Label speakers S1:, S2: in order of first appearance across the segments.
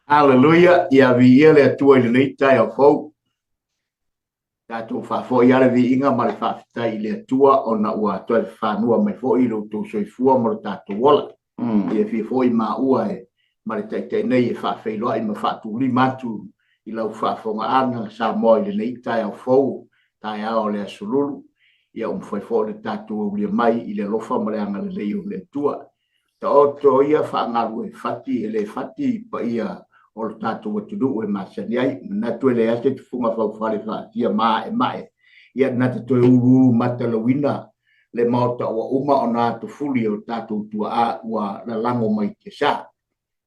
S1: Haleluia, ia viia le Atua i lenei taeao fou. Tatou faafoi lava le viiga ma le faafetai i le Atua ona ua toe fafanua mai foi lo outou soifua ma lo tatou ola. Fiafia foi maua e ma le Taitai nei e faafeiloai ma faatulima atu i lau faafofogaaga Samoa i lenei taeao fou, taeao o le Aso Lulu. Ia ua mafai foi ona tatou aulia mai i le alofa ma le agalelei o le Atua. Taoto ia fagalue fati e le fati i paia o lo tatou atunuu e masani ai. Manatu e leai se tufuga faufale faafia maemae, ia na te toe uluulu matalauina le maota ua uma ona atofuli e o tatou tuaa ua lalago mai tiasa.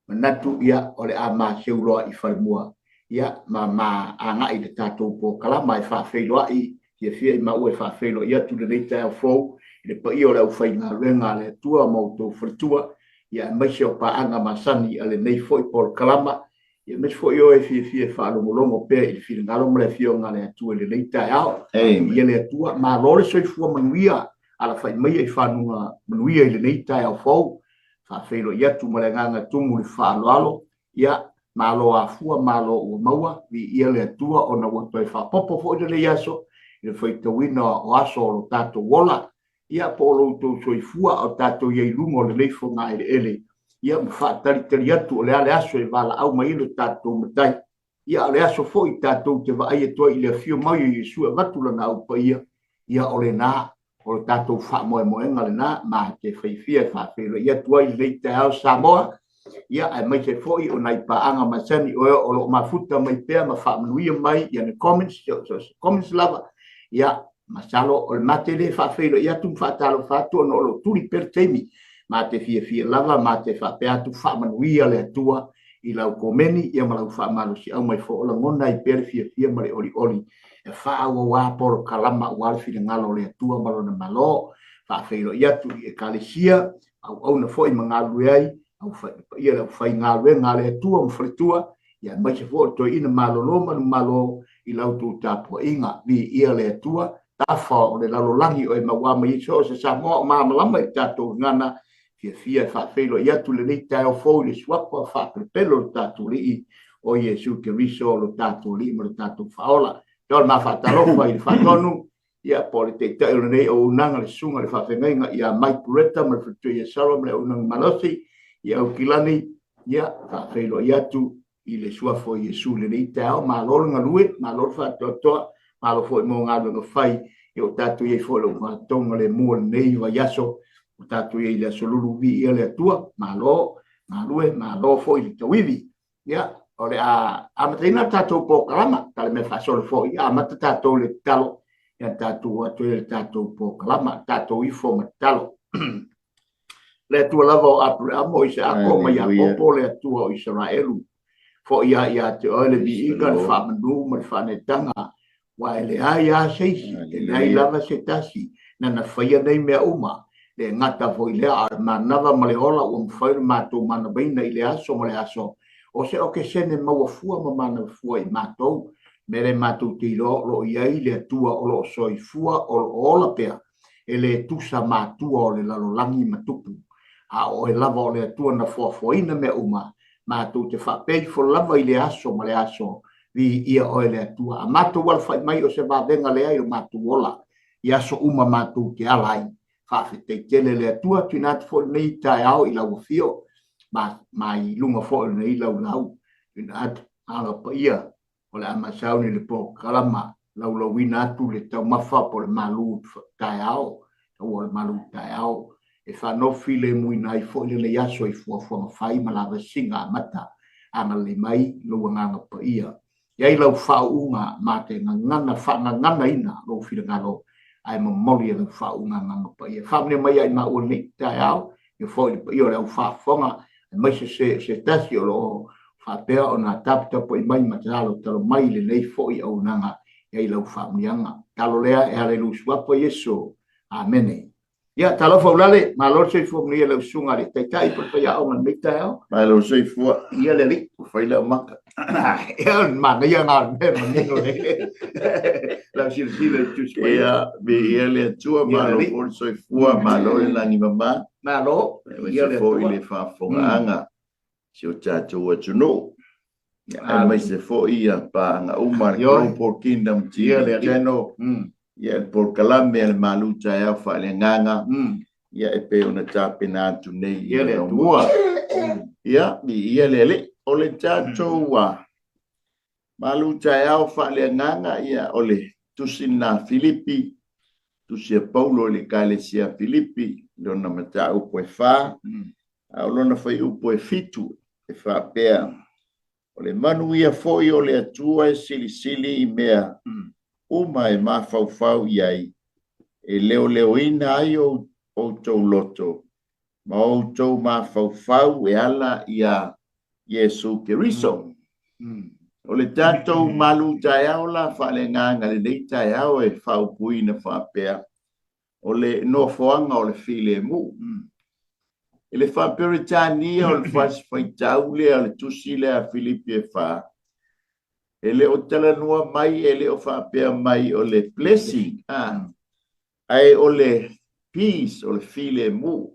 S1: Manatu ia o le a maseu loa i falemua ia ma ma agai i le tatou polokalama e faafeiloai fiafia i maua e faafeiloai atu i lenei taeao fou i le paia o le aufaigaluega a le Atua ma outou faletua ia aemaise o paaga masani a lenei foi polokalama ia aemaise foi oe e fiafia e faalogologo pea i le finagalo ma le afioga a le Atua i lenei taeao. Ia le Atua, malo le soifua manuia, alafai maia i fanuga manuia i lenei taeao fou. Faafeiloai atu ma le agaga tumu i le faaaloalo, ia, malo afua, malo ua maua, viia le Atua ona ua toe faaopoopo foi lenei aso i le faitauina o aso o lo tatou ola, ia, po o lo outou soifua a o tatou i ai i luga o lenei fogaeleele, ia, ma faatalitali atu o le a le aso e valaau mai ai lo tatou Matai. Ia, a o le aso foi tatou te vaai atu ai i le afio mai o Iesu e avatu lana au paia, ia o lena, o le tatou faamoemoega lena, ma te fiafia e faafeiloai atu ai i lenei taeao Samoa, ia aemaise foi o nai paaga masani o e o lo o mafuta mai pea ma faamanuia mai i ana comments, so se comments lava, ia, masalo o le ma te le faafeiloai atu ma faatalofa atu ona o lo o tuli pea le taimi, ma te fiafia lava ma te faapea atu faamanuia le Atua i lau komeni ia ma lau faamalosiau mai foi o lagona ai pea le fiafia ma le olioli e faaauauā polokalama aua le finagalo o le Atua ma Lona Malo. Faafeiloai atu i Ekalesia, auauna foi ma galulue ai, paia le aufaigaluega a le Atua ma faletua, ia aemaise foi o le toeaina malolo manumalo i la outou tapuaiga. Viia le Atua, tafa o le lalolagi o e mauā mai ai so o se Samoa o malamalama i le tatou gagana. Fiafia e faafeiloai atu lenei taeao fou i le suafa faapelepele o le tatou Alii, o Iesu Keriso, lo tatou Alii ma lo tatou Faaola. Ia o le ma faatalofa i le faatonu, ia po o le taitai o lenei auaunaga, le susuga i le faafeagaiga ia Mike Buretta ma le faletua ia Sarah ma le auaunaga malosi i Aukilani, ia faafeiloai atu i le suafa o Iesu i lenei taeao. Malo le galue, malo le faatoatoa, malo foi mo galuega fai. Ia ua tatou i ai foi i le ugatoga lemu o lenei vaiaso, ua tatou i ai i le Aso Lulu, viia le Atua, malo galue, malo foi le tauivi. Ia, o le a amataina le tatou polokalama, ta le mea faasolo foi, ia amata tatou i le tatalo, ia tatou atu ai le tatou polokalama, tatou ifo ma tatalo. Le Atua lava o Aperamo, o Isaako ma Iakopo, le Atua o Isaraelu, foi lava ia te oe le viiga, le faamanu ma le faaneetaga, aua e leai lava se isi, e leai lava se tasi na na faia nei mea uma. Le gata foi lea, a o le manava ma le ola ua mafai ona matou manavaina i le aso ma le aso, o se okesene maua fua ma manava fua i matou, mea lea matou te iloa o lo o i ai le Atua o lo o soifua, o lo o ola pea, e le tusa matua o le lalolagi ma tupu, a o oe lava o le Atua na foafoaina mea uma, matou te faapea ifo lava i le aso ma le aso, viia oe le Atua. A matou alafai mai o se vavega leai o matou ola, i aso uma matou te ala ai. Faafetai tele le Atua, tuuina atu foi lenei taeao i lau afio, ma, ma i luga foi o lenei laulau, tuuina atu aga paia o le a masauni le polokalama laulauina atu le taumafa po o le malu taeao, taua o le malu taeao, e faanofi lemuina ai foi lenei aso i fuafuaga fai ma lavasiga amata. Agalelei mai lou Agaga Paia. I ai lau faauuga ma te gagana faagaganaina lou finagalo ae momoli e lau faauuga Agaga Paia. Faamanuia mai ia i maua lenei taeao, ia foi le paia o le au faafofoga, aemaise se, se tasi o lo o faapea ona taputapuai mai ma talotalo mai i lenei foi auaunaga i ai lau faamanuiaga. Talo lea e ala i lou suafa Iesu. Amene. Ia, talofa ulale, malo le soifua manuia i lau susuga i le Taitai po o le faiaoga i lenei taeao.
S2: Malo le soifua.
S1: Ia le alii.
S2: Ua fai lau maka.
S1: Ia, o le manaia lena o le mea e manino le lau silasila i le Tusi Paia.
S2: Ia, viia le Atua, malo foi le soifua, malo le lagi mama.
S1: Malo,
S2: viia le Atua. Aemaise foi le faafofogaaga a si o tatou atunuu. Ia, aemaise foi ia paaga uma a le Global Kingdom TV Channel, ia le polokalame a le Malu Taeao Faaleagaga, ia e pei ona tapena atu nei i le mua. Ia, viia le Alii. O le tatou Malu Taeao Faaleagaga, ia o le tusi lena a Filipi, tusi a Paulo i le Ekalesia a Filipi, lona mataupu e 4, a o lona fuaiupu e 7, e faapea, O le manuia foi o le Atua e silisili i mea uma e mafaufau i ai, e leoleoina ai outou loto ma outou mafaufau e ala iā Iesu Keriso. O le tatou malu taeao la faaleagaga i lenei taeao e faaupuina faapea, o le nofoaga o le filemu. I le faa-Peretania o le fasi faitau lea o le tusi lea a Filipi e 4, e le o talanoa mai, e le o faapea mai o le blessing, ae o le peace, o le filemu.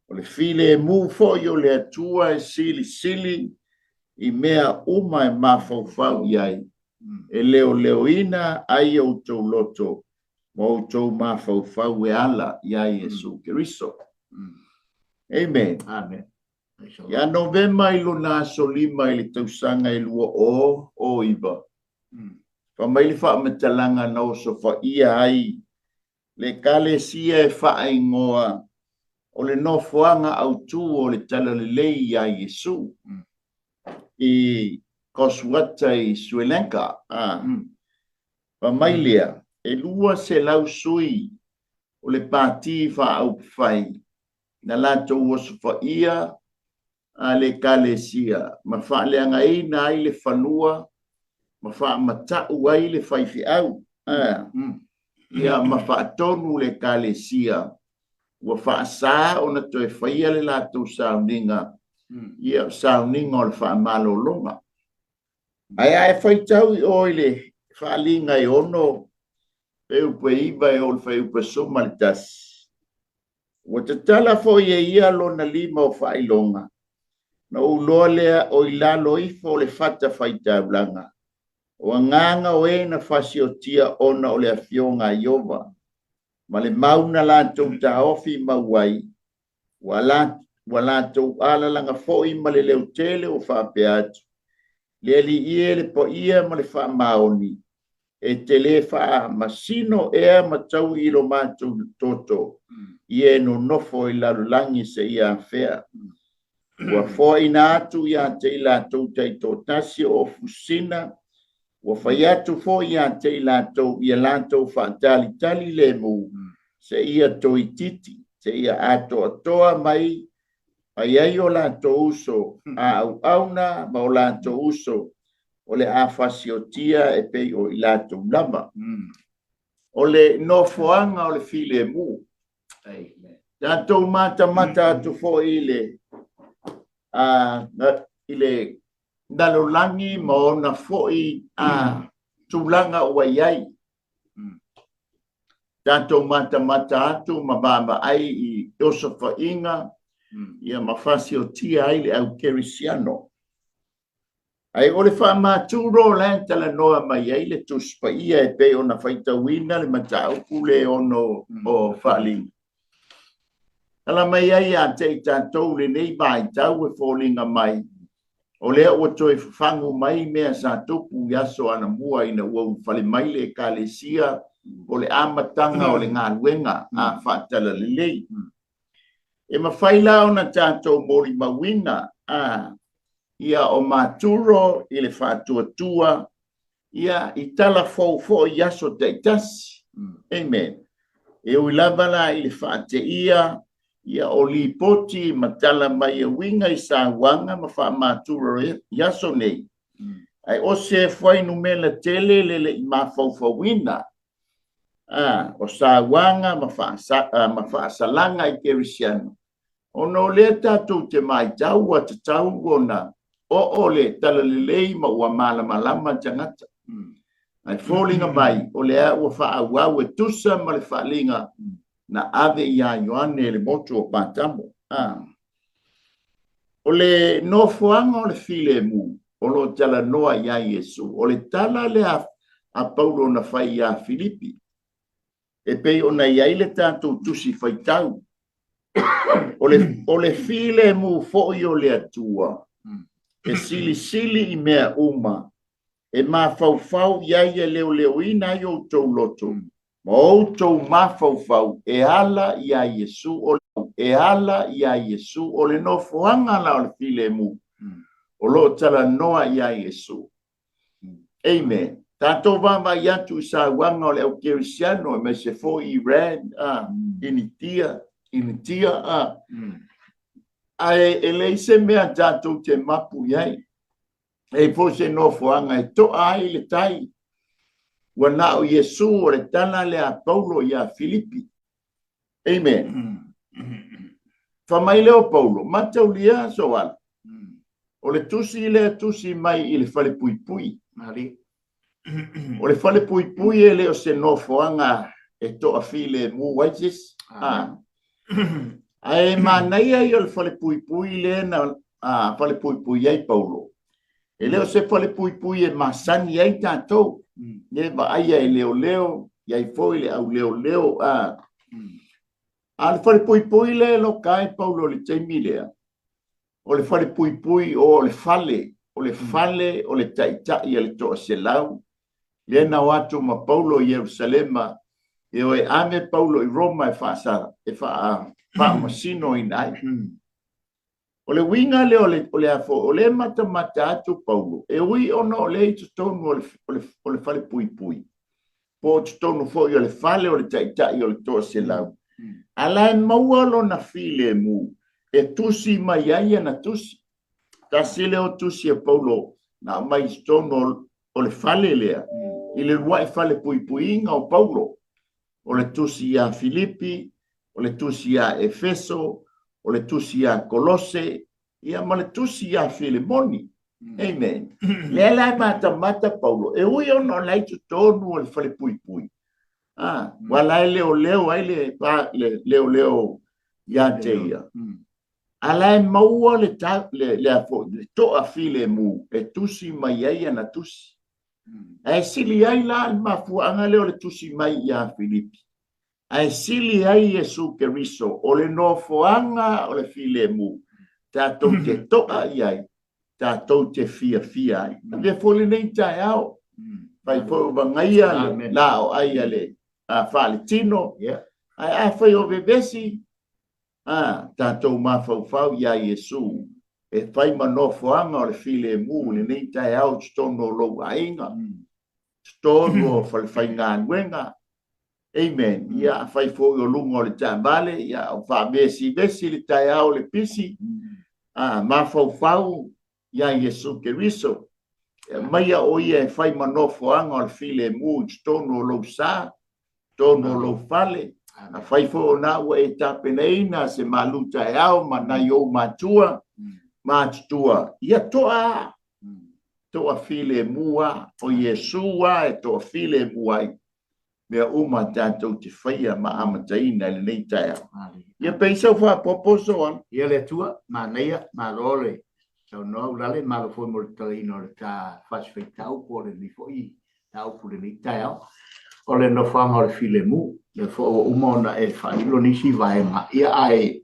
S2: O le filemu foi o le Atua e silisili i mea uma e mafaufau i ai, e leoleoina ai outou loto ma outou mafaufau e ala iā Iesu Keriso. Amen.
S1: Amen.
S2: Ia Novema i lona aso 5 i le tausaga e 2009, fai mai le faamatalaga na osofaia ai le Ekalesia e faaigoa o le nofoaga autu o le Talalelei iā Iesu i Koswatta i Sri Lanka. Fai mai lea, e 200 sui o le Pati Faaupufai na latou osofaia a le Ekalesia ma faaleagaina ai le fanua ma faamata'u ai le faifeau, ia ma faatonu le Ekalesia ua faasā ona toe faia le latou sauniga, ia o sauniga o le faamalologa. Ae a e faitau i o i le faaliga e 6, fuaiupu e 9 e oo i le fuaiupu e 11, ua tatala foi e ia lona lima o faailoga, na ou iloa lea o i lalo ifo o le fata faitaulaga, o agaga o e na fasiotia ona o le afioga a Ieova, ma le mau na latou taofi mau ai, ua latou alalaga foi ma le leotele ua faapea atu, Le Alii e, le paia ma le faamaoni, e te le faamasino ea ma taui i lo matou toto, i e nonofo i lalolagi seia afea. Ua foaina atu ia te i latou taitoatasi o ofusina, ua fai atu foi ia te i latou ia latou faatalitali lemu, seia toititi, seia atoatoa mai mai ai o latou uso a auauna ma o latou uso o le a fasiotia e pei o i latou lava. O le nofoaga o le filemu. Tatou matamata atu foi i le i le lalolagi ma ona foi tulaga ua i ai. Tatou matamata atu ma vaavaai i osofaiga ia ma fasiotia ai le au kerisiano. Ae o le faamaturo la e talanoa mai ai le Tusi Paia e pei ona faitauina le mataupu le ono o faaliga. Tala mai ai ia te i tatou lenei vaitau e foliga mai o lea ua toe fafagu mai mea sa tupu i aso anamua ina ua ulufale mai le Ekalesia o le amataga o le galuega a faatalalelei. E mafai la ona tatou molimauina a ia o maturo i le faatuatua ia i tala fou foi i aso taitasi. Amen. E ui lava la i le faateia ia o lipoti ma tala mai e uiga i sauaga ma faamaturo i aso nei, ae o se fuainumera tele le le i mafaufauina o sauaga ma faasalaga i kerisiano, ona o lea tatou te matau ua tatau ona oo le talalelei ma ua malamalama tagata. Ae foliga mai o lea ua faaauau e tusa ma le faaliga na ave iā Ioane le motu o Patamo. O le nofoaga o le filemu, o lo o talanoa iā Iesu. O le tala lea a Paulo na fai iā Filipi, e pei ona i ai le tatou tusi faitau, o le, o le filemu foi o le Atua, e silisili i mea uma, e mafaufau i ai e leoleoina ai outou loto, ma outou mafaufau e ala iā Iesu o e ala iā Iesu. O le nofoaga la o le filemu o lo o talanoa iā Iesu. Amen. Tatou vaavaai atu i sauaga o le au Kerisiano aemaise foi Iran, a, Initia, Initia, a. Ae e leai se mea tatou te mapu i ai. E i foi se nofoaga e toa ai le tai. Ua na o Iesu o le tala lea a Paulo iā Filipi. Amen. Fai mai lea o Paulo, mataulia Soala. O le tusi lea tusi mai i le falepuipui. O le falepuipui e le o se nofoaga e toafilemu ai se isi. Ae manaia ia o le falepuipui lea na falepuipui ai Paulo. E le o se falepuipui e masani ai tatou. Le vaaia e leoleo, i ai foi le auleoleo. A o le falepuipui lea e loka ai Paulo i le taimi lea, o le falepuipui o le fale, o le fale o le taitai a le toaselau, lea na o atu ma Paulo i Ierusalema, e o e ave Paulo i Roma e faamasinoina ai. O le uiga lea o le, o le a foi, o lea e matamata atu Paulo, e ui ona o lea i totonu o le, o le, o le falepuipui, po o totonu foi o le fale o le taitai o le toaselau, a la e maua lona filemu e tusi mai ai ana tusi. Tasi lea o tusi a Paulo na aumai i totonu o le fale lea, i le uluai falepuipuiga o Paulo, o le tusi iā Filipi, o le tusi iā Efeso, o le tusi iā Kolose, ia ma le tusi iā Filemoni. Amen. Lea la e matamata Paulo, e ui ona o la i totonu o le falepuipui, a, ua la e leoleo ai le, le leoleo ia te ia. A la e maua le, ta, le, le, le, le toafilemu e tusi mai ai ana tusi. Ae sili ai la le mafuaaga lea o le tusi mai iā Filipi. Ae sili ai Iesu Keriso o le nofoaga o le filemu tatou te toa i ai, tatou te fiafia ai. Avea foi lenei taeao, fai foi o vagaia le la o ai a le faaletino, ae afai o vevesi, a tatou mafaufau iā Iesu e fai ma nofoaga o le filemu i lenei taeao i totonu o lou aiga, totonu o falefaigaluega. Amen. Ia, afai foi o luga o le taavale, ia, o faavesivesi le taeao o le pisi, a mafaufau iā Iesu Keriso, e aumaia o ia e fai ma nofoaga o le filemu i totonu o lou sa, totonu o lou fale. Afai foi o na ua e tapenaina se malu taeao ma nai ou matua ma atutua, ia toa a, toa filemu a, o Iesu a e toa filemu ai mea uma tatou te faia ma amataina i lenei taeao. Ia pei sau faapopo Soala.
S1: Ia le Atua, manaia, malo le saunoa Ulale, malo foi mo le talaina o le ta fasi faitau po o lenei foi mataupu i lenei taeao. O le nofoaga o le filemu, lea foi ua uma ona e faailo nisi vaega, ia ae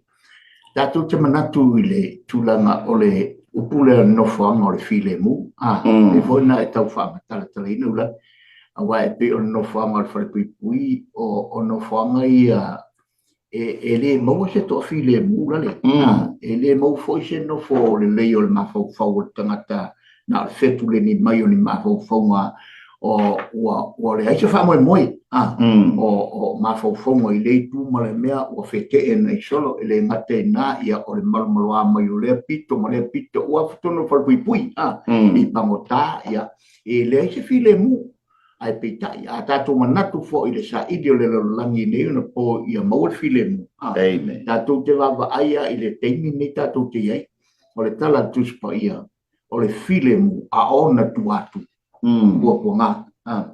S1: tatou te manatu i le tulaga o le upu lea o le nofoaga o le filemu, a, pei foi ona e tau faamatalatalaina ula, aua e pei o le nofoaga o le falepuipui, o nofoaga ia e le maua se toafilemu lale, e le maua foi se nofo lelei o le mafaufau o le tagata na o le fetuleni mai o ni mafaufauga o ua leai se faamoemoe o mafaufauga i lea itu ma le mea ua feteena solo e le gata i na ia o le malomaloa mai o lea pito ma lea pito ua totonu o le falepuipui i pagota ia e leai se filemu. Ae peitai, a tatou manatu foi i le saili o le lalolagi nei ona po ia maua le filemu, a, tatou te vaavaai lava i le taimi lenei tatou te i ai, o le tala a le Tusi Paia, o le filemu a ona tua atu, puapuaga. A,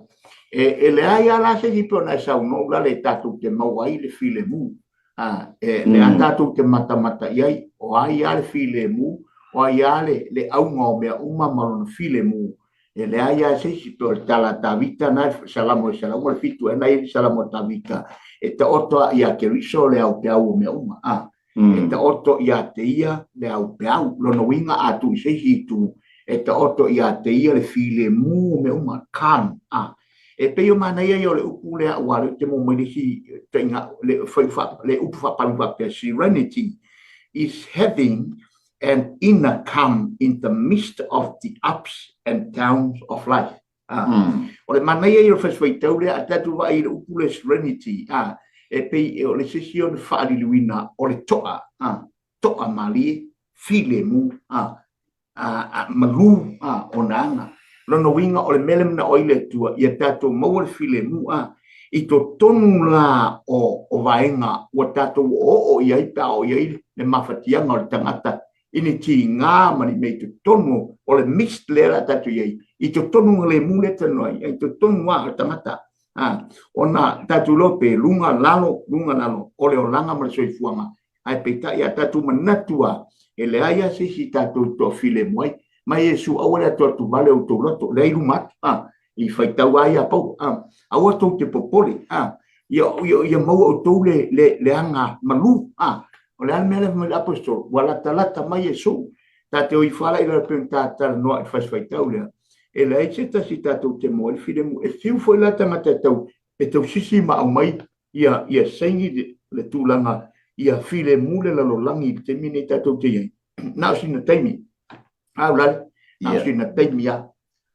S1: e leai lava la se isi pei ona e saunoa Ulale tatou te maua ai le filemu, a, e, lea tatou te matamata i ai, o ai lava le filemu, O ai lava le, le auga o mea uma ma lona filemu, e leai lava se isi, pei o le tala a Tavita na, Salamo e 107 ea na i ai le Salamo a Tavita, e taoto lava ia Keriso le aupeau o mea uma. A, e taoto ia te ia le aupeau. Lona uiga a tuu i se isi itu, e taoto ia te ia le filemu o mea uma, calm. A, e pei o manaia ia o le upu lea, aua o lea ou te maua mai le isi taiga, le, fai, fa, le upu faapalagi faapea, serenity is having an inner calm in the midst of the ups and downs of life. A, o le manaia ia o le fasifaitau lea, a tatou vaai i le upu lea serenity, a, e pei o le se isi ona faaliliuina o le toa, a, toa malie, filemu, a, a, a, malu, a, ona aga. Lona uiga o le mea lea manao ai le Atua, ia tatou maua le filemu, a, i totonu la o, o vaega ua tatou oooo i ai pe a oo i ai le mafatiaga o le tagata i ni tiga ma ni mea i totonu o le mist lea la tatou i ai, i totonu o le lemu lea talanoa ai, i totonu lava o le tagata, a, ona tatou iloa pe luga lalo, luga lalo, o le olaga ma le soifuaga. Ae peitai a tatou manatu lava, e leai lava se isi tatou te toafilemu ai. Ma Iesu, aua le atoatu vale o outou loto, lea i luma atu, a, i faitau lava ia Paulo, a, aua tou te popole, a, ia, ia, ia maua outou le, le, le aga malu, a, o le a le mea lea fai mai le aposetolo, ua latalata mai Iesu, ta te o ifo lava la i lalo pei ona ta talanoa i le fasi faitau lea, e leai se tasi tatou te maua ai le filemu, e fiu foi la tagata e tau, e tausisi ma aumai ia, ia saini le, le tulaga ia filemu le lalolagi i le taimi nei tatou te i ai. Na o sina taimi, a Ulale, na o sina taimi lava,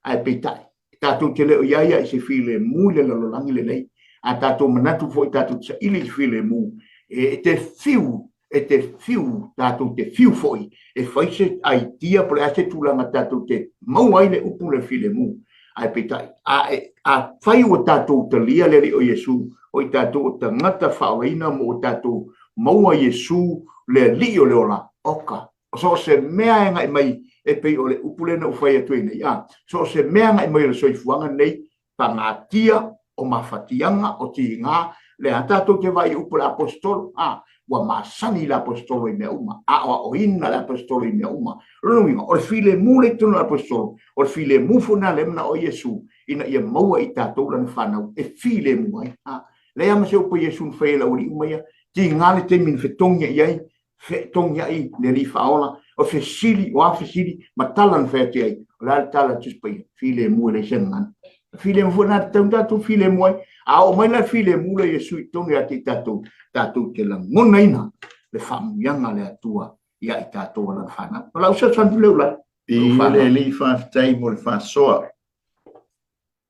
S1: ae peitai, tatou te le o i ai ia i se filemu i le lalolagi lenei, a tatou manatu foi tatou te saili i se filemu, e te fiu, e te fiu, tatou te fiu foi e fai se idea po o le a se tulaga tatou te maua ai le upu le filemu. Ae peitai, a, e, afai ua tatou talia le Alii o Iesu, o i tatou o tagata faaolaina ma ua tatou maua Iesu le Alii o le ola, oka, so o se mea e agai mai e pei o le upu lea na ou fai atu ai nei, a, so o se mea e agai mai o le soifuaga lenei, pagatia, o mafatiaga, o tiga, lea tatou te vaai i upu a le aposetolo, a, ua masani le aposetolo i mea uma, aoaoina le aposetolo i mea uma. O lona uiga, o le filemu lea i totonu o le aposetolo, o le filemu foi lena lea e manao ai Iesu ina ia maua i tatou lana fanau e filemu ai. A, leai lava ma se upu a Iesu na fai ai i le aualii uma ia, tiga le taimi na fetogiai ai, feetogiai le Alii Faaola, o fesili, o a fesili, ma tala na fai atu ai, o le a le tala a Tusi Paia? Filemu e leai se gagana. Filemu foi lena tatau ona tatou filemu ai. A oo mai la le filemu lea Iesu i totonu ia te i tatou, tatou te lagonaina le faamanuiaga a le Atua ia i tatou a lana fanau. O lau fesoasoani atu lea Ulale.
S2: I le Alii faafetai mo le faasoa.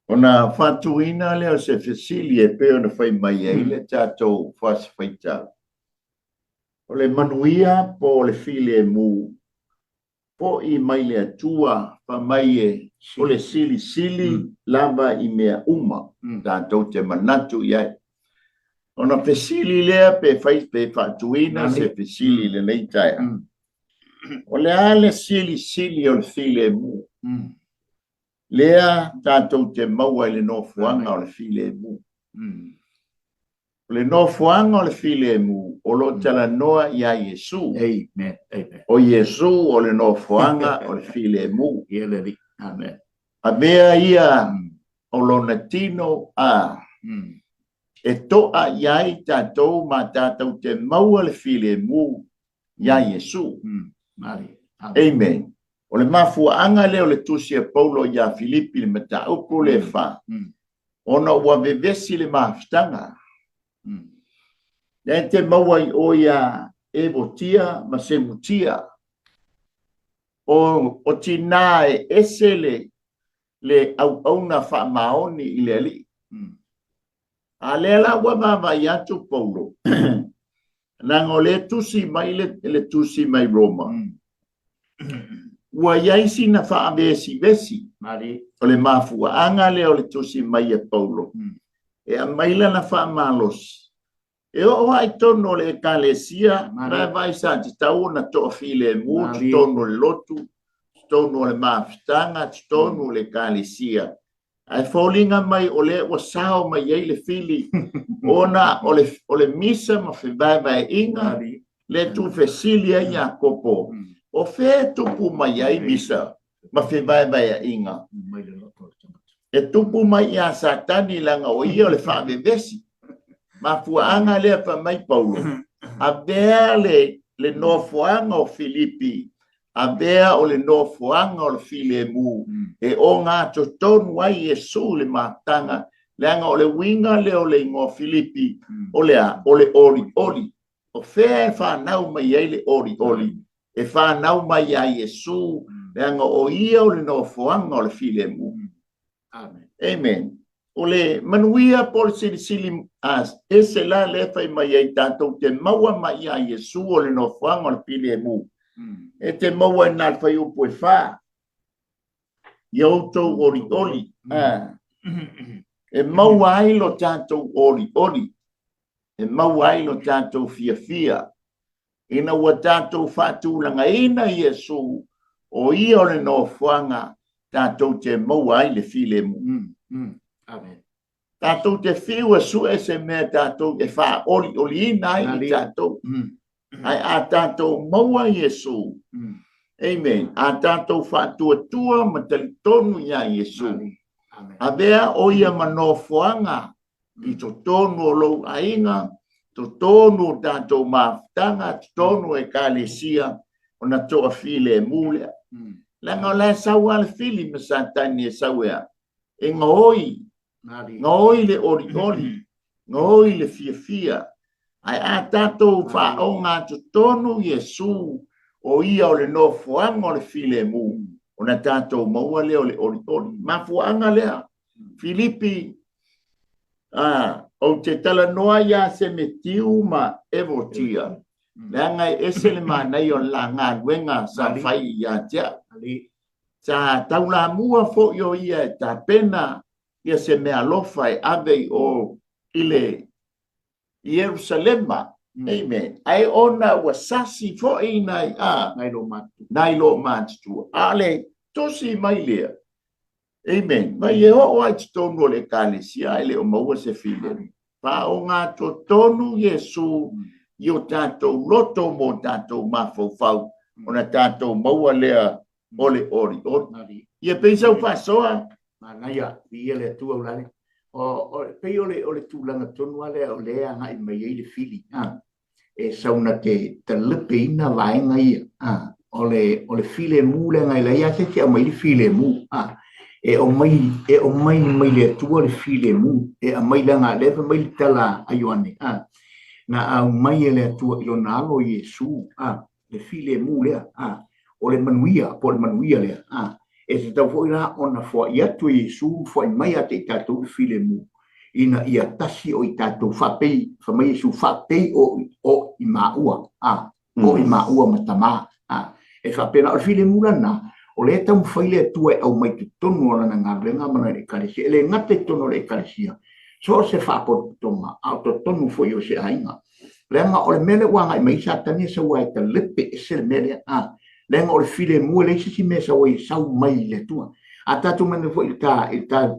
S2: Ona faatuina lea o se fesili e pei ona fai mai ai le tatou fasifaitau. O le manuia po o le filemu, fo'i mai le Atua, fai mai e, o le silisili lava i mea uma tatou te manatu i ai. Ona fesili lea pe fai pe faatuina se fesili i lenei taeao. O le a le silisili o le filemu? Lea tatou te maua i le nofoaga o le filemu. O le nofoaga o le filemu o lo o talanoa ia Iesu.
S1: Amen. Amen.
S2: O Iesu o le nofoaga o le filemu.
S1: Ia le Alii. Amen.
S2: Avea ia o lona tino a e to'a i ai tatou ma tatou te maua le filemu iā Iesu. Amen. O le mafuaaga lea o le tusi a Paulo iā Filipi i le mataupu lea e fa, ona ua vevesi le mafutaga. Lea e te maua i o iā Evotia ma Semutia, o, o tinā e ese le, le auauna faamaoni i le Alii. A lea la ua vaavaai atu Paulo, leaga o lea tusi mai le, le tusi mai Roma, ua i ai sina faavesivesi. O le mafuaaga lea o le tusi mai e Paulo, e aumai lana faamalosi. E oo lava i totonu o le Ekalesia, la e vaai sa tatau ona toafilemu totonu o le lotu, totonu o le mafutaga, totonu o le Ekalesia. Ae foliga mai o lea ua sao mai ai le fili ona o le, o le misa ma fevaevaeaiga lea tuufesili ai Iakopo. O fea e tupu mai ai misa ma fevaevaeaiga? E tupu mai ia Satani leaga o ia o le faavevesi. Mafuaaga lea fai mai Paulo, avea le, le nofoaga o Filipi, avea o le nofoaga o le filemu, e ogatotonu ai Iesu i le mafutaga, leaga o le uiga lea o le igoa Filipi, o le a? O le olioli. O fea e fanau mai ai le olioli? E fanau mai ia Iesu, leaga o ia o le nofoaga o le filemu.
S1: Amen.
S2: Amen. O le manuia po o le silisili a ese la lea fai mai ai tatou te maua mai ia Iesu o le nofoaga o le filemu. E te maua i nā le fuaiupu e 4. Ia outou olioli. E maua ai lo tatou olioli. E maua ai lo tatou fiafia. Ina ua tatou faatulagaina Iesu, o ia o le nofoaga tatou te maua ai le filemu.
S1: Amen.
S2: Tatou te fiu e sue se mea tatou e faaolioliina ai i tatou. Ae a tatou maua Iesu, amen, a tatou faatuatua ma talitonu iā Iesu, avea o ia ma nofoaga i totonu o lou aiga, totonu o tatou mafutaga, totonu o ekalesia, ona toafilemu lea. Leaga o la e sau lava le fili ma Satani e sau e a? E gaoi, gaoi le olioli, gaoi le fiafia. Ae a tatou faaogatotonu Iesu, o ia o le nofoaga o le filemu, ona tatou maua lea o le olioli. Mafuaaga lea, Filipi, a, ou te talanoa iā Semetiu ma Evotia, leaga e ese le manaia o le la galuega sa fai ia te au. Sa taulamua foi o ia e tapena ia se meaalofa e ave i o i le Ierusalema. Amen. Ae ona ua sasi foi nai a nai lo matutua. A o le tusi mai lea, amen, mai e oo ai totonu o le ekalesia ae le o maua se filemu. Faaogatotonu Iesu i o tatou loto ma o tatou mafaufau ona tatou maua lea o le olioli. Ia pei sau faasoa.
S1: Manaia, viia le Atua Ualale. O, o, pei o le, o le tulaga tonu lava lea o lea e agai mai ai le fili, a, e sau na te talepeina vaega ia, a, o le, o le filemu leaga e leai lava se isi e aumai le filemu, a, e aumai, e aumai mai le Atua le filemu, e aumai leaga lea fai mai le tala a Ioane, a, na aumai e le Atua i lona alo Iesu, a, le filemu lea, a, o le manuia, po o le manuia lea, a, e tatau foi la ona foai atu e Iesu ma foai mai ia te i tatou le filemu, ina ia tasi o i tatou faapei, fai mai Iesu, faapei o, o i maua, a, o i maua ma Tamā, a, e faapena, o le filemu la lena, o lea e taumafai le Atua e aumai totonu o Lana galuega ma Lana Ekalesia, e le gata i totonu o le Ekalesia, so o se faapotopotoga, a o totonu foi o se aiga. Leaga o le mea lea ua agai mai ai Satani e sau ai e talepe ese le mea lea. A, leaga o le filemu e leai se isi mea e sau ai e sau mai i le Atua. A tatou manatua foi i le ta, i le ta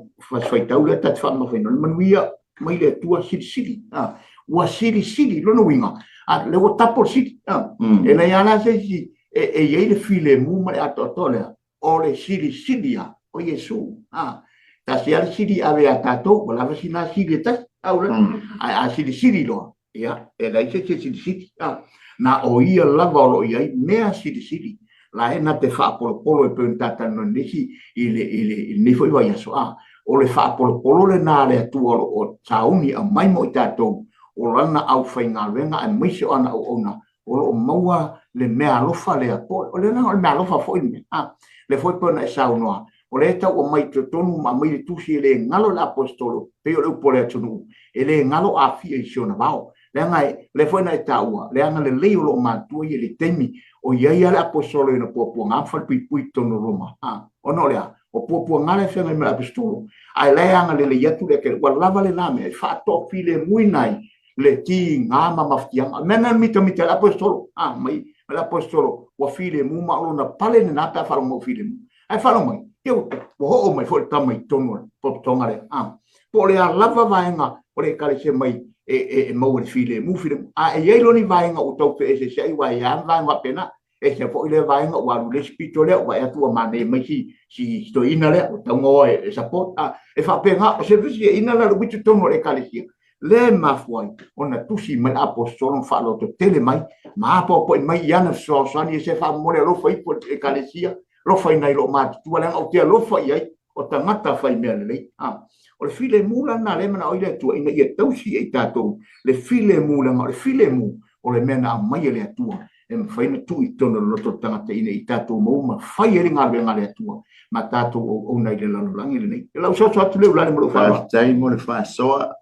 S1: faitau lea ta te faamamafaina, o le manuia mai le Atua silisili. A, ua silisili, lona uiga, a, lea ua tapo le sili. A, e leai lava la se isi e, e i ai le filemu ma le atoatoa lea, o le silisili lava o Iesu. A, tasi lava le sili e ave ia tatou, ua lava sina sili e tasi, au lea. Ae a silisili loa, ia, e leai se isi e silisili. A, na o ia lava o lo o i ai mea silisili, la e na te faapolopolo e pei ona ta talanoa i nisi i le, i le, i lenei foi vaiaso. A, o le faapolopolo lena a le Atua o lo o sauni aumai mo i tatou, o lana aufaigaluega aemaise o ana auauna o lo o maua le meaalofa lea, po o le o le meaalofa foi le mea, a, lea foi pei ona e saunoa, o lea e tau aumai i totonu ma aumai le tusi e le galo i le aposetolo, pei o le upu a le atunuu, e le galo Afia i si ona vao. Leaga e, lea foi na e taua, le agalelei o loomatua ia i le taimi o i ai lava le aposetolo i ona puapuaga ma falepuipui i totonu o Roma, a, ona o le a? O puapuaga la e feagai ma le aposetolo, ae la e agalelei atu le Ekalesia, ua lava lena mea e faatoafilemuina ai le tiga ma mafatiaga. O le mea lena na mitamita ai le aposetolo, a, mai le aposetolo, ua filemu ma o lona pale lena pe a faalogo mai ua filemu. Ae faalogo mai, ia ua oo mai foi le tama i totonu o le potopotoga lea. A, po o le a lava vaega o le ekalesia mai e, e, e maua i le filemu, filemu. A e i ai loa ni vaega ua tau feeseeseai, aua e i ai lava vaega faapena. Ese foi lea vaega ua alu i le isi pito lea, ua vaai atu ua manaia mai si si toeaina lea, ua tatau ona o e support. A, e faapena, o se fesuiaiga la le ua i totonu o le Ekalesia, lea e mafua ai ona tusi mai le Aposetolo ma faalototele mai ma apoapoai mai i ana fesoasoani, se faamomoli alofa ifo i le Ekalesia, alofaina i loomatutua, leaga ou te alofa i ai, o tagata fai mea lelei. A, o le filemu la lena lea e manao ai le Atua ina ia tausi e i tatou le filemu, leaga o le filemu o le mea na aumai e le Atua e mafai ona tuu i totonu o le loto o le tagata ina ia tatou maua ma fai ai le galuega a le Atua ma tatou auauna i le lalolagi lenei. O lau soso atu lea Ulale ma lou faaaloalo.
S2: Faafetai mo le faasoa.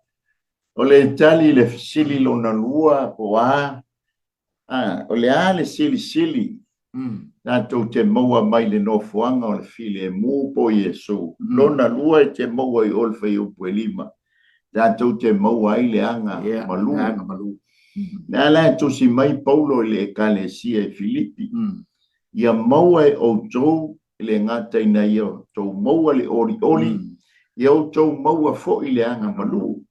S2: O le tali i le fesili lona lua po o a, a, o le a le silisili tatou te maua mai le nofoaga o le filemu po o Iesu. Lona lua e te maua i o le fuaiupu e 5, tatou te maua ai le aga malu.
S1: Le aga malu.
S2: Lea la e tusi mai Paulo i le Ekalesia i Filipi, ia maua e outou e le gata ina ia outou maua le olioli, ia outou maua foi le aga malu.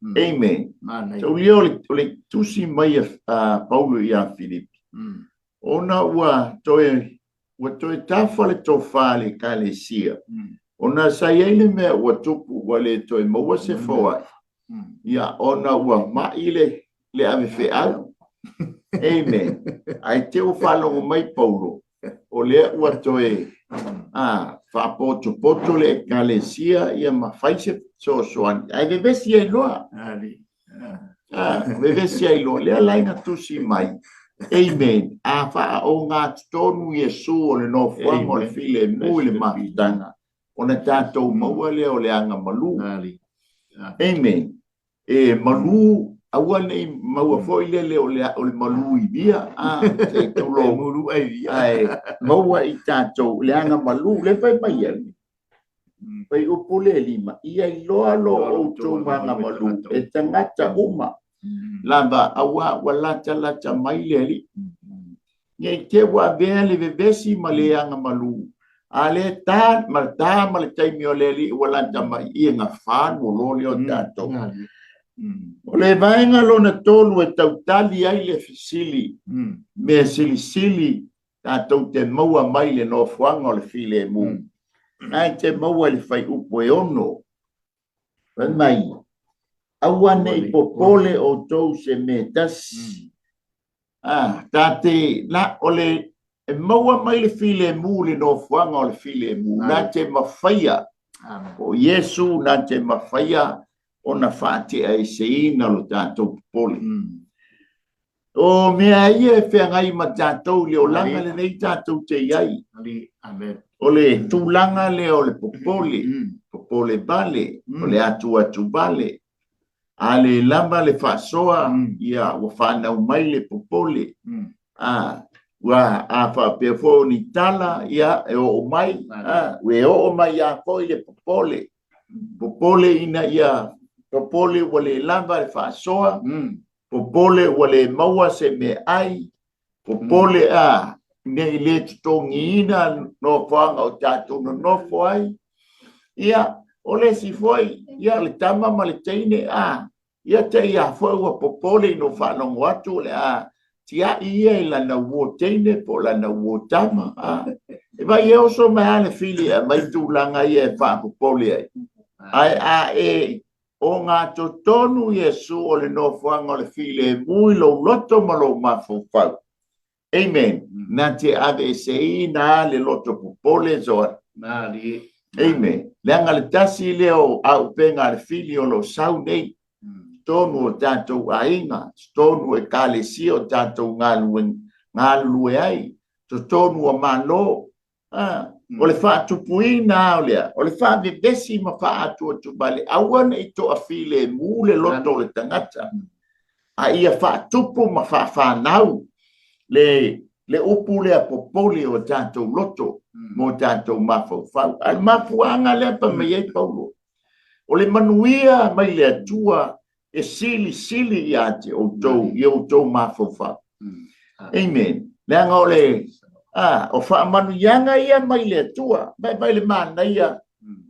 S2: Amen. Taulia o le tusi mai a Paulo ia Filipi, ona ua toe ua toe tafa le tofa a le Ekalesia, ona sa i ai le mea ua tupu ua le toe maua se foai, ia, ona ua mai le, le avefeau. Amen. Ae te ua faalogo mai Paulo, o lea ua toe a, faapotopoto le Ekalesia ia ma fai se fesoasoani, ae vevesi ai loa. Ah, vevesi ai loa. Lea la ina tusi mai. Amen. A faaogatotonu Iesu o le nofoaga o le filemu i le mafutaga, ona tatou maua lea o le aga malu. Amen. E malu, aua ne i maua foi lele o le, o le malu i via, a, se tulou.
S1: Malu ai via.
S2: Ae maua i tatou le aga malu, le fai mai ai. Fuaiupu le 5, ia iloa lo outou agamalu e tagata uma lava, auā ua latalata mai le Alii. Ne i te ua avea le vevesi ma le agamalu, a le ta ma le ta ma le taimi o le Alii ua lata mai, ia gafā loa lea o tatou. O le vaega lona tolu e tautali ai le fesili, mea silisili tatou te maua mai le nofoaga o le filemu, ae te maua i le fuaiupu e 6. Fai mai, aua ne i popole outou se mea tasi. A, ta te, la, o le, e maua mai le filemu le nofoaga o le filemu, na te mafaia, o Iesu na te mafaia ona faateaeseina lo tatou popole. O mea ia e feagai ma tatou i le olaga lenei tatou te i ai. O le tulaga lea o le popole, popole vale, o le atuatu vale. A le lava le faasoa, ia ua fanau mai le popole. A, ua a faapea foi o ni tala, ia e oo mai, a, ua e oo mai ia foi le popole. Popole ina ia popole ua le lava le faasoa, popole ua le maua se meaai, popole a ne i le totogiina nofoaga o tatou nonofo ai. Ia, o le isi foi, ia, le tama ma le teine, a, ia te i a foi ua popole ina ua faalogo atu o le a tiai ia i lana uo teine po o lana uo tama, a. E vai e oso mai lava le fili e aumai tulaga ia e faapopole ai. Ae a e ogatotonu Iesu o le nofoaga o le filemu i lou loto ma lou mafaufau. Amen. Na te aveeseina a le loto popole Joan. Amen. Leaga le tasi lea o auupega a le fili o lo o sau nei, totonu o tatou aiga, totonu o ekalesia o tatou galulue ai, totonu o Malo. A, o le faatupuina lava o lea, o le faavevesi ma faaatuatuvale, aua ne i toafilemu le loto o le tagata, a ia faatupu ma faafanau le, le upu lea popole o tatou loto mo tatou mafaufau. A o le mafuaaga lea fai mai ai Paulo, o le manuia mai le Atua e silisili ia te outou i outou mafaufau. Amen. Leaga o le a, o faamanuiaga ia mai le Atua. Mai mai le manaia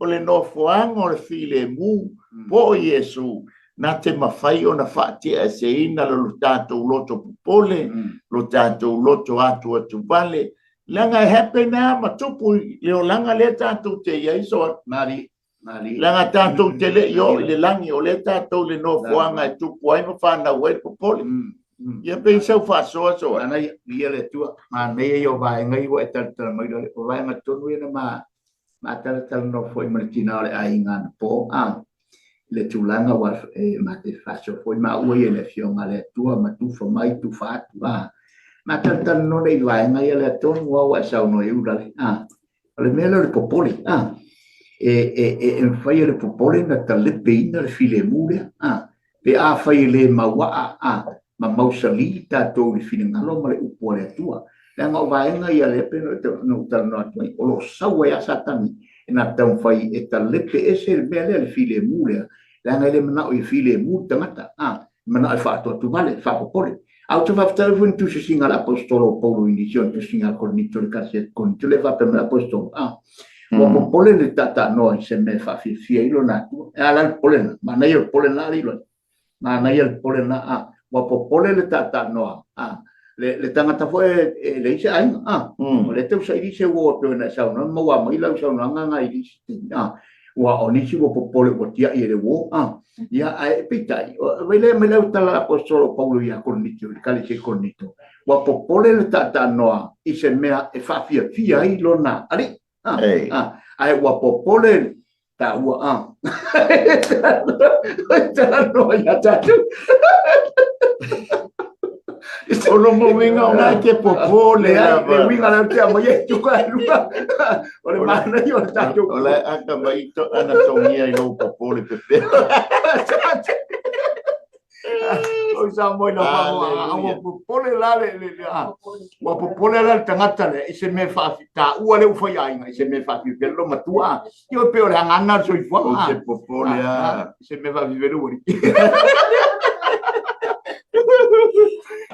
S2: o le nofoaga o le filemu po o Iesu. Na te mafai ona faateaeseina lo tatou loto popole, lo tatou loto atuatuvale, leaga e happen lava ma tupu i le olaga lea tatou te i ai so.
S1: Mali, mali.
S2: Leaga tatou te le i oo i le lagi, o lea tatou i le nofoaga e tupu ai ma fanau ai le popole. Ia pei sau faasoa soa.
S1: Manaia, ia le Atua, manaia ia o vaega ia ua e talatala mai loa, o vaega tonu ia na ma matalanoa foi ma le tina o le aiga anapo, a le tulaga ua e mate faasoa foi maua ia le afioga a le Atua ma tufa mai tufa atu, a matalatalanoa nei vaega ia lea tonu a ua e saunoa i ulale, a o le mea lea o le popole, a e mafai e le popole na talepeina le filemu lea, a pe afai e le mauaa, a ma mausali tatou i le finagalo ma le upu a le Atua. Leaga o vaega ia lea pei ona ou talanoa atu ai, o lo o sau ai lava Satani e na taumafai e talepe ese le mea lea, le filemu lea, leaga e le manao ia filemu le tagata, a e manao e faatuatuvale, e faapopole. A ou te faafetai foi i le tusisiga a le aposetolo o Paulo i nisi o le tusiga a Korinito, le Ekalesia i Korinito, lea e faapea mai le aposetolo, a ua popole le taataanoa i se mea e faafiafia ai lona Atua. E a la le popole lena? Manaia le popole lena, alii loa. Manaia le popole lena, a ua popole le taataanoa, a le tagata foi e leai se aiga, a o lea tau saili se uo e pei ona e saunoa, maua mai lau saunoaga na i nisi taimi, a ua o nisi ua popole ua tiai e le uo, a ia ae peitai vai lea mai lau tala aposetolo Paulo ia Korinito, le Ekalesia i Korinito, ua popole le taataanoa i se mea e faafiafia ai lona alii, a ae ua popole taua, a talanoa ia tatou.
S2: O lona uiga o lena e te popole
S1: lava. Le uiga lea ou te aumaia e tuka e lua. O le manaia o le tatou.
S2: O la e ata mai ana togia i lou popole pepelo.
S1: O Samoa i lau faamoa, ua popole la le, le, le, a, ua popole la le tagata lea i se mea faafitaua lea ua fai aiga, i se mea faafiafia lo matua, a. Ia pei o le agana o le soifuaga.
S2: Ou te popole a.
S1: I se mea faafiafia ua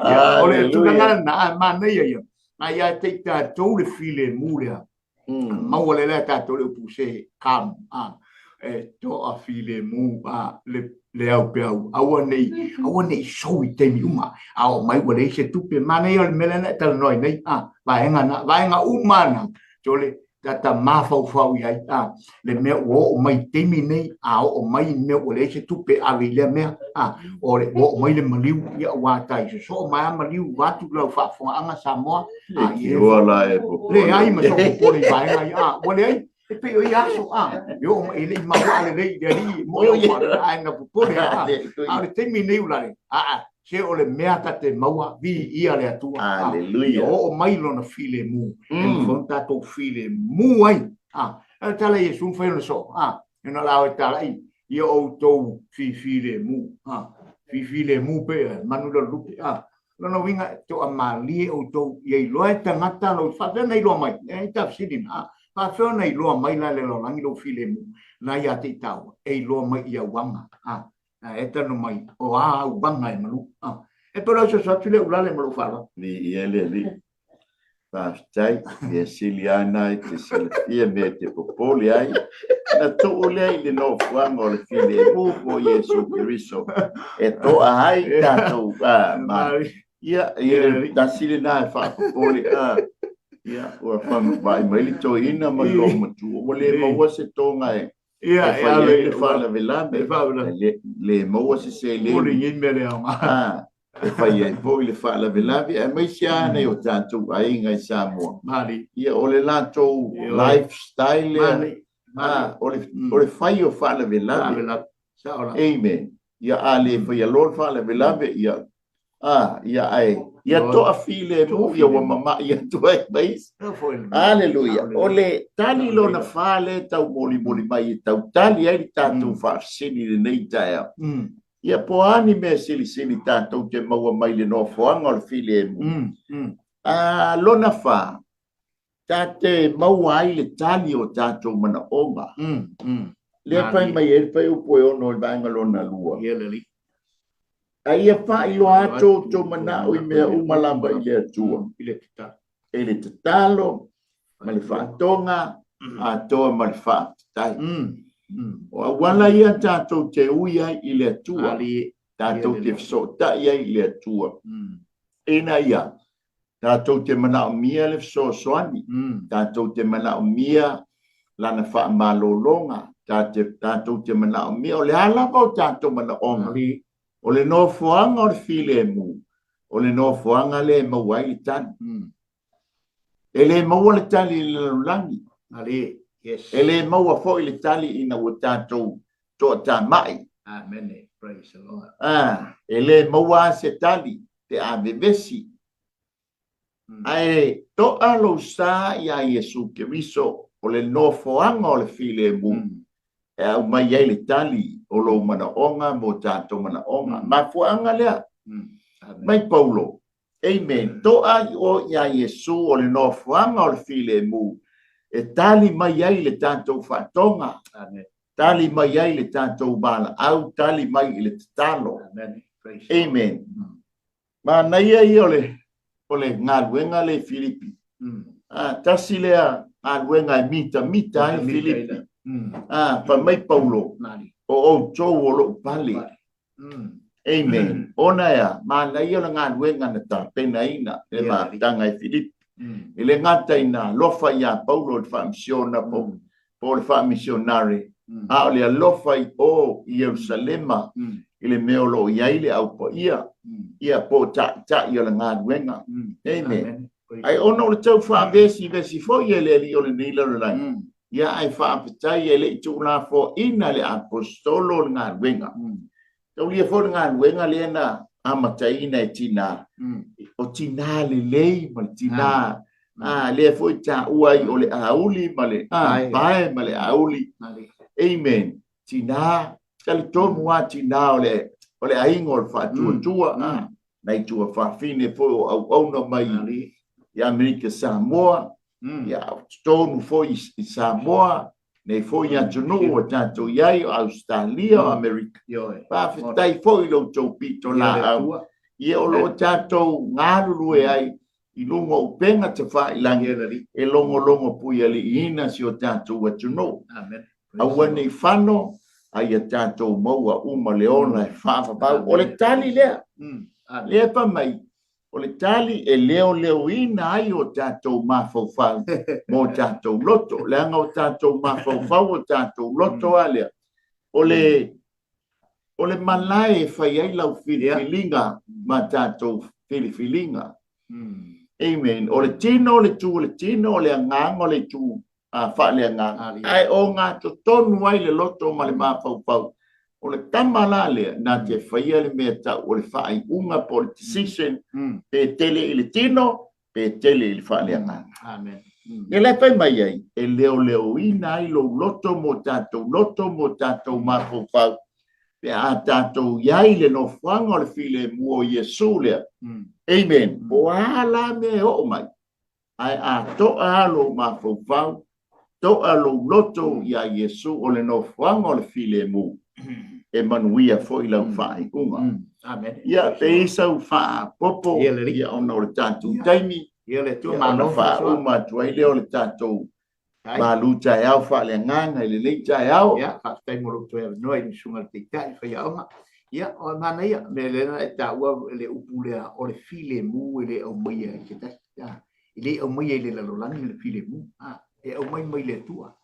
S1: Ia, o le tulaga lena, a manaia ia. A ia te i tatou le filemu lea. Maua lea lea tatou le upu se calm, a e toa filemu, a le au peau, aua nei, aua nei sou i taimi uma, a oo mai ua leai se tupe. Manaia o le mea lea na e talanoa ai nei, a vaega na, vaega uma na, tole tata mafaufau i ai, a le mea ua oo mai i taimi nei, a oo mai mea ua leai se tupe ave i lea mea, a o le ua oo mai le maliu, ia ua tai sosoo mai a maliu vaeatu lau faafofogaaga Samoa, a
S2: ia la e popole.
S1: Leai ma sou popole i vaega ia, a ua leai e pei o ia aso, a e oo mai e le i maua lelei i le alii mo e oo mai ae na popole, a a o le taimi nei ulale, a se o le mea ta te maua viia le Atua.
S2: Aleluia.
S1: Ia oo mai lona filemu, e mafai ona tatou filemu ai. A, o le tala a Iesu mafai ona soo, a, ona la o e talai, ia outou fifilemu, a, fifilemu pe manu le lupe, a, lona uiga e toamalie outou, ia iloa e tagata lou, faapefea ona iloa mai, e ta fesili na, a, faapefea ona iloa mai la le lalolagi lou filemu, na ia te i taua, e iloa mai i auaga, a, Ae talanoa mai, o a auaga e malu. E pei o le ososo atu lea ulale ma lou faaaloalo.
S2: Viia le Alii. Faafetai. Mea sili lava lena e te silafia mea e te popole ai. Na tuu lea i le nofoaga o le filemu po o Iesu Keriso e toa ai tatou. Ma, ia, ia, tasi lena e faapopole. Ia, ua vaai mai le toeaina ma le loomatua, ua le maua se toga e
S1: Ia,
S2: e fai ai le faalavelave, e le maua se seleni.
S1: Pule nei mea le aoga.
S2: Ah, e fai ai foi le faalavelave, aemaise lava nai o tatou aiga i Samoa.
S1: Mali.
S2: Ia, o le latou lifestyle lea, ah, o le fai o faalavelave. Amen. Ia, a le faia loa le faalavelave, ia, Ah, ia ae, ia toafilemu, ia ua mama'i atu ai ma isi. Aleluia. O le tali lona fa lea e taumolimoli mai e tautali ai le tatou faafesili i lenei taeao. Ia po o a ni mea silisili tatou te maua mai le nofoaga o le filemu. Ah, lona fa, ta te maua ai le tali o tatou manaoga. Lea fai mai ai le fuaiupu e 6 i le vaega lona lua. A ia faailoa atu outou manao i mea uma lava i le Atua, i le tatalo ma le faatoga atoa ma le faafetai. O auala ia tatou te ui ai i le Atua, tatou te fesootai ai i le Atua, ina ia tatou te manaomia le fesoasoani, tatou te manaomia lana faamalologa, tatou te manaomia, o le a lava o tatou manaoga, o le nofoaga o le filemu, o le nofoaga lea e maua ai le tali. E le maua le tali i le lalolagi.
S1: Yes.
S2: E le maua foi le tali ina ua tatou toatamai.
S1: Amen. Praise the Lord.
S2: Ah, e le maua se tali pe a vevesi. Ae toa lou sa iā Iesu Keriso o le nofoaga o le filemu e aumai ai le tali o lou manaoga mo tatou manaoga. Mafuaaga lea. Mai Paulo, Amen. Toa i o iā Iesu o le nofoaga o le filemu e tali mai ai le tatou faatoga.
S1: Amen.
S2: Tali mai ai le tatou valaau, tali mai i le tatalo.
S1: Amen.
S2: Amen. Manaia ia o le galuega lea i Filipi. Tasi lea galuega e mitamita ai Filipi. Fai mai Paulo, o outou o lou pale. Amen. Ona e a? Manaia o le galuega na tapenaina e le mafutaga e Filipi. E le gata ina alofa iā Paulo i le faamisiona po o le faamisionare, a o le alofa i o i Ierusalema i le mea o lo o i ai le Au Paia, ia po o taitai o le galuega. Amen. Ae ona o le tau faavesivesi foi e le alii o lenei lalolagi, ia ae faafetai e le i tuulafoaina le aposetolo o le galuega. Taulia foi le galuega lea na amataina e tinā, o tinā lelei ma le tinā, lea foi taua ai o le auli ma le pae ma le auli. Amen. Tinā, talitonu lava tinā o le aiga o le faatuatua, nai tuafafine foi o auauna mai i Amerika Samoa, ia, o totonu foi i Samoa, nei foi atunuu ua tatou i ai, o Ausetalia, o Amerika. Faafetai foi i lo outou pitolaau, ia o lo o tatou galulue ai i luga o upega tafailagi e logologo puialiiina si o tatou atunuu. Aua ne i fano, a ia tatou maua uma le ola e faavavau. O le tali lea, lea fai mai, O le tali e leoleoina ai o tatou mafaufau ma o tatou loto, leaga o tatou mafaufau o tatou loto a lea. O le o le malae e fai ai lau filifiliga ma tatou filifiliga. Amen. O le tino o le tu o le tino, o le agaga o le itu faaleagaga, ae ogatotonu ai le loto ma le mafaufau. O le tama la lea na te faia le mea tau o le faaiuga po o le decision, pe tele i le tino, pe tele i le faaleagaga.
S1: Amen.
S2: Ia la e fai mai ai, e leoleoina ai lou loto mo tatou loto mo tatou mafaufau, pe a tatou i ai i le nofoaga o le filemu o Iesu lea. Amen. Po o a la mea e oo mai, Ae a to'a lava lou mafaufau, to'a lou loto iā Iesu o le nofoaga o le filemu, e manuia foi lau faaiuga. Ia, pe i ai sau faaopoopo, ia ona o le tatou taimi, ia ona faauma atu ai lea o le tatou malu taeao faaleagaga i lenei taeao.
S1: Ia, faafetai mo lou toe avanoa i le Susuga i le Taitai Faiaoga. Ia, o le manaia, mea lea na e taua le upu lea o le filemu e le aumaia e se tasi. E le aumaia i le lalolagi le filemu, e aumai mai le Atua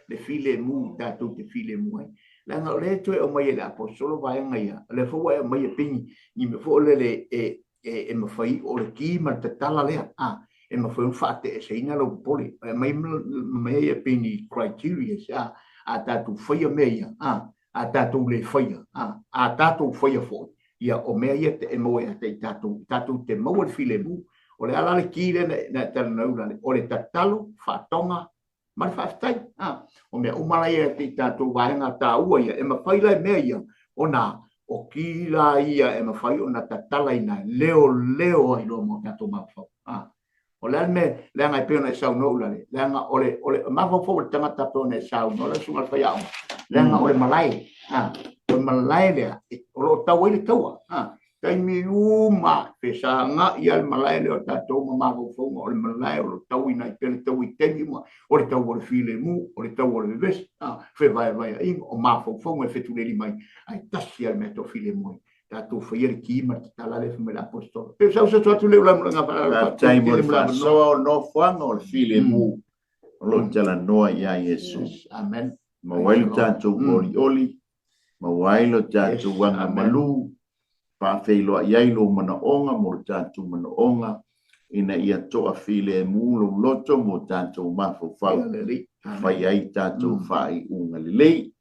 S1: le filemu tatou te filemu ai. Leaga o lea e toe aumaia e le Aposetolo vaega ia, o lea foi ua e aumaia pei ni mea foi lele e e mafai o le ki ma le tatala lea, a, e mafai ona faateeseina lou popole. E aumai mea ia pei ni criterias, a, a tatou faia mea ia, a, a tatou le faia, a, a tatou faia foi, ia o mea ia e maua ia te i tatou, tatou te maua le filemu. O le a la le ki lea na e talanoa ai, o le tatalo, faatoga, ma le faafetai. A, o mea uma la ia i tatou vaega taua ia, e mafai la i mea ia ona o ki la ia e mafai ona tatalaina e leoleo ai loa ma o tatou mafaufau. A, o le a le mea, leaga e pei ona e saunoa Ulale, leaga o le, o le mafaufau o le tagata pei ona e saunoa lau susuga i le faiaoga, leaga o le malae, a, o le malae lea o lo o tau ai le taua. A, Taimi uma fesagai lava le malae lea o tatou ma mafaufauga, o le malae o lo o tauina ai pea le taua i taimi uma, o le taua o le filemu, o le taua o le vevesi, a, fevaevaeaiga, o mafaufauga e fetuleli mai, ae tasi lava le mea e toafilemu ai. Tatou faia le ki ma le tatala lea fai mai le Aposetolo. E pei o sau soso atu lea ulaga ulaga faaaloalo.
S2: Faafetai
S1: Faafetai
S2: mo le
S1: tele mo le avanoa.
S2: faasoa o nofoaga o le filemu o lo o talanoa ia Iesu.
S1: Yes, amen.
S2: Maua ai
S1: Praise
S2: lo
S1: the Lord.
S2: tatou olioli, maua ai lo tatou
S1: Yes, amen.
S2: agamalu, faafeiloai ai lou manaoga mo lo tatou manaoga, ina ia toafilemu lou loto mo tatou mafaufau,
S1: Ia le Alii.
S2: e
S1: Amen.
S2: fai ai tatou faaiuga lelei.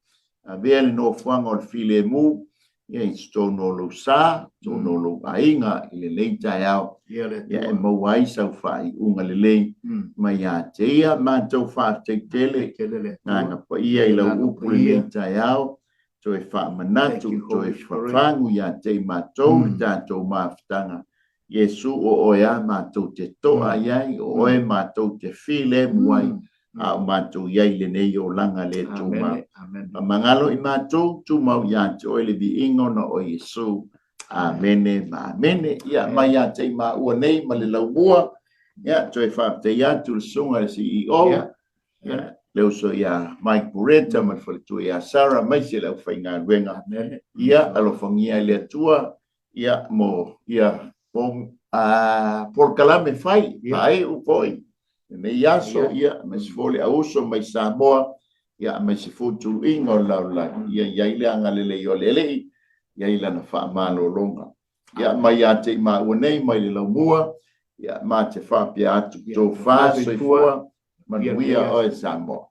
S2: Avea le nofoaga o le filemu ia i totonu o lou sa, totonu o lou aiga i lenei taeao,
S1: Ia le
S2: ia e
S1: Atua.
S2: maua ai sau faaiuga lelei mai ia te ia. Matou faafetai tele,
S1: Faafetai tele le Atua.
S2: Agaga Paia i
S1: Ia
S2: lau
S1: Agaga
S2: upu lenei
S1: Paia.
S2: taeao, toe
S1: Thank
S2: faamanatu,
S1: you,
S2: toe
S1: Holy Spirit.
S2: fafagu ia te i matou le tatou mafutaga. Iesu, o oe a matou te toa i ai, o oe matou te filemu ai, a o matou i ai i lenei olaga le tumau.
S1: Amen. Amen.
S2: Faamagalo i matou, tumau ia te oe le viiga ona o Iesu. Amene ma amene. Ia mai ia te i maua nei ma le laumua. Ia, toe faafetai atu le susuga i le CEO.
S1: Ia.
S2: Ia, le uso ia Mike Bureta ma le faletua ia Sarah, aemaise le aufaigaluega.
S1: Amen.
S2: Ia, alofagia e le Atua, ia, mo, ia, mo, a, polokalame fai,
S1: Ia.
S2: faaiu foi, lenei aso,
S1: Ia.
S2: ia, aemaise foi le auso mai Samoa, ia, aemaise foi tuluiga o le lalolagi. Ia i ai le agalelei o le Alii, ia i lana faamalologa. Ia, mai ia te i maua nei, mai le laumua, ia, ma te faapea atu,
S1: Ia,
S2: tofa,
S1: tofa,
S2: soifua,
S1: soifua,
S2: manuia oe Samoa.